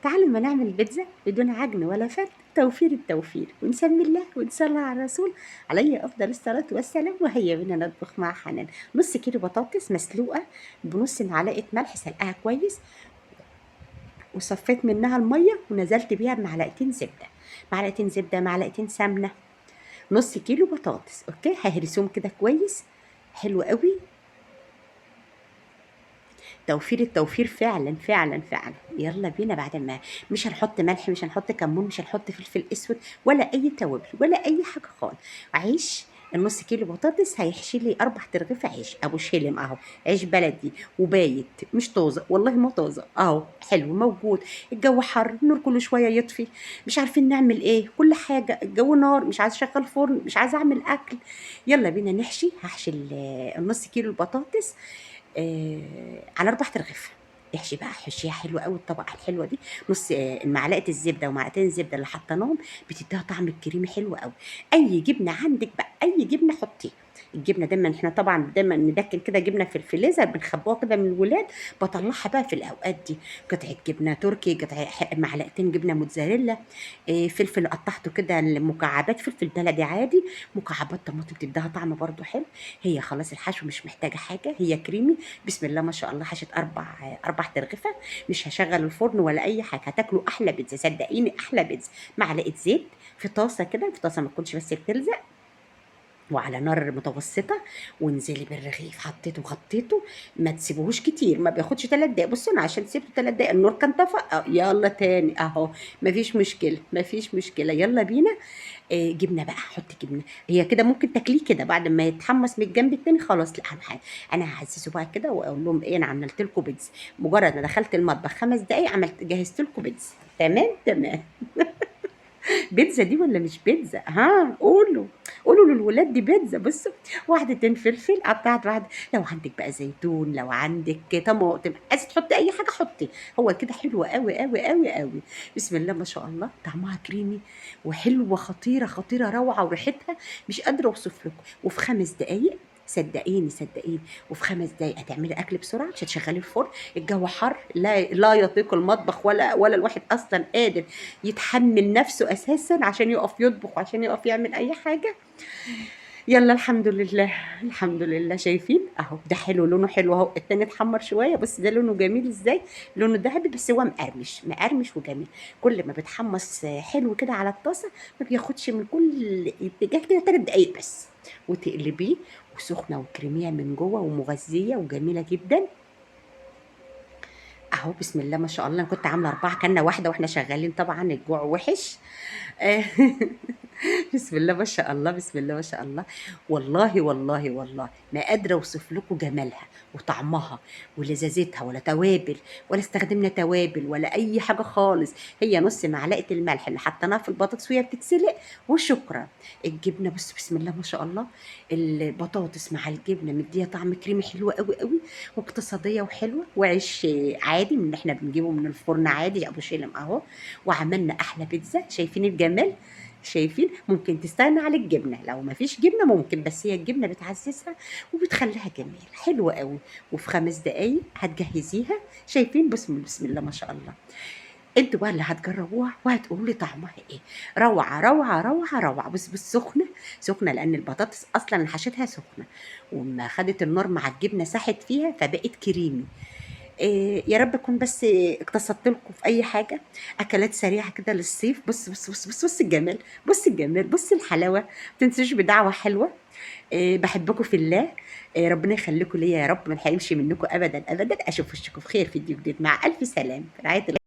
تعالوا ما نعمل بيتزا بدون عجن ولا فرد، توفير التوفير، ونسمي الله ونصلي على الرسول عليه افضل الصلاة والسلام. وهيا بينا نطبخ مع حنان. نص كيلو بطاطس مسلوقة بنص معلقه ملح، سلقاها كويس وصفيت منها المية ونزلت بيها بمعلقتين زبدة، معلقتين زبدة معلقتين سمنه. نص كيلو بطاطس، okay، ههرسهم كده كويس حلو قوي. توفير التوفير فعلا فعلا فعلا. يلا بينا. بعد ما مش هنحط ملح، مش هنحط كمون، مش هنحط فلفل اسود ولا اي توابل ولا اي حاجة خالص. عيش النص كيلو بطاطس هيحشي لي 4 ترغيف عيش ابو شلم اهو، عيش بلدي وبايت مش طازة، والله ما طازة اهو، حلو موجود. الجو حر، النور كل شوية يطفي، مش عارفين نعمل ايه، كل حاجة الجو نار، مش عايز اشغل فرن، مش عايزه اعمل اكل. يلا بينا نحشي. هحشي النص كيلو البطاطس على 4 ترغيف. احشي بقى، حشيها حلوة قوي الطبقة الحلوة دي. نص معلقه الزبدة ومعلقتين الزبدة اللي حطيناهم بتديها طعم الكريمي حلو قوي. اي جبنه عندك بقى، اي جبنه حطيها. الجبنة دايما احنا طبعا دايما ندكن كده جبنه في الفريزر، بنخبوها كده من الولاد، بطلعها بقى في الاوقات دي. قطعه جبنه تركي، قطعه معلقتين جبنه موتزاريلا، فلفل قطعته كده المكعبات، فلفل بلدي عادي، مكعبات طماطم تديها طعم برده حلو. هي خلاص الحشو مش محتاجه حاجة، هي كريمي بسم الله ما شاء الله. حشت اربع ترغيفه، مش هشغل الفرن ولا اي حاجة، هتاكلوا احلى بيتزا صدقيني، احلى بيتزا. معلقه زيت في طاسه كده، في طاسه ما تكونش بس بتلزق، وعلى نار متوسطه، وانزلي بالرغيف. حطيته وغطيته، ما تسيبوهوش كتير، ما بياخدش 3 دقايق. بصوا انا عشان سيبته 3 دقايق النور كان طفى، يلا تاني اهو، مفيش مشكلة مفيش مشكلة. يلا بينا. جبنه بقى، حطي جبنه. هي كده ممكن تاكليه كده بعد ما يتحمص من الجنب التاني خلاص. لا انا هعززه بقى كده واقول لهم ايه، انا عملت لكم بيتزا. مجرد ما دخلت المطبخ 5 دقايق عملت جهزت لكم بيتزا. تمام تمام. بيتزا دي ولا مش بيتزا؟ ها قولوا قولوا للولاد دي بيتزا. بصوا، واحدتين فلفل قطعت واحدة، لو عندك بقى زيتون، لو عندك طماطم، عايزه تحطي اي حاجة حطي. هو كده حلو قوي قوي قوي قوي بسم الله ما شاء الله. طعمها كريمي وحلوه، خطيرة خطيرة، روعه، وريحتها مش قادرة اوصف لكم. وفي 5 دقايق صدقيني صدقيني، وفي 5 دقايق هتعملي اكل بسرعة، مش هتشغلي الفرن. الجو حر، لا يطيق المطبخ ولا الواحد اصلا قادر يتحمل نفسه اساسا عشان يقف يطبخ وعشان يقف يعمل اي حاجة. يلا الحمد لله الحمد لله. شايفين اهو ده حلو، لونه حلو اهو. التاني اتحمر شوية، بس ده لونه جميل ازاي، لونه ذهبي بس هو مقرمش مقرمش وجميل. كل ما بتحمص حلو كده على الطاسه ما بياخدش من كل اتجاه كده 3 دقايق بس، وتقلبيه، وسخنه وكريميه من جوه ومغذيه وجميلة جدا اهو بسم الله ما شاء الله. انا كنت عامله 4، كلنا واحدة واحنا شغالين طبعا، الجوع وحش. بسم الله ما شاء الله بسم الله ما شاء الله. والله والله والله ما قادرة اوصف لكم جمالها وطعمها ولذاذتها، ولا توابل ولا استخدمنا توابل ولا اي حاجة خالص. هي نص معلقه الملح اللي حطيناها في البطاطس وهي بتتسلق وشكرا. الجبنة بص بسم الله ما شاء الله، البطاطس مع الجبنة مديها طعم كريمي حلو قوي قوي، واقتصادية وحلوه، وعيش عادي من اللي احنا بنجيبه من الفرن عادي ابو شلم اهو. وعملنا احلى بيتزا. شايفين الجمال؟ شايفين؟ ممكن تستغنى عن الجبنة لو ما فيش جبنه ممكن، بس هي الجبنة بتعززها وبتخليها جميلة حلوة قوي. وفي 5 دقايق هتجهزيها. شايفين؟ بسم الله ما شاء الله. انتوا بقى اللي هتجربوها وهتقولوا لي طعمها ايه. روعه روعه روعه روعه. بس سخنة سخنة، لان البطاطس اصلا حشتها سخنة، وما خدت النار مع الجبنة ساحت فيها فبقت كريمي. يا رب اكون بس اقتصدت لكم في اي حاجة. اكلات سريعة كده للصيف. بص بص بص بص بص الجمال، بص الجمال، بص الحلاوة. ما تنسوش بدعوة حلوة. بحبكم في الله. ربنا يخليكم ليا يا رب، ما نحرمش منكم ابدا ابدا. اشوف وشكم بخير في فيديو جديد مع الف سلامه. في رعاية الله.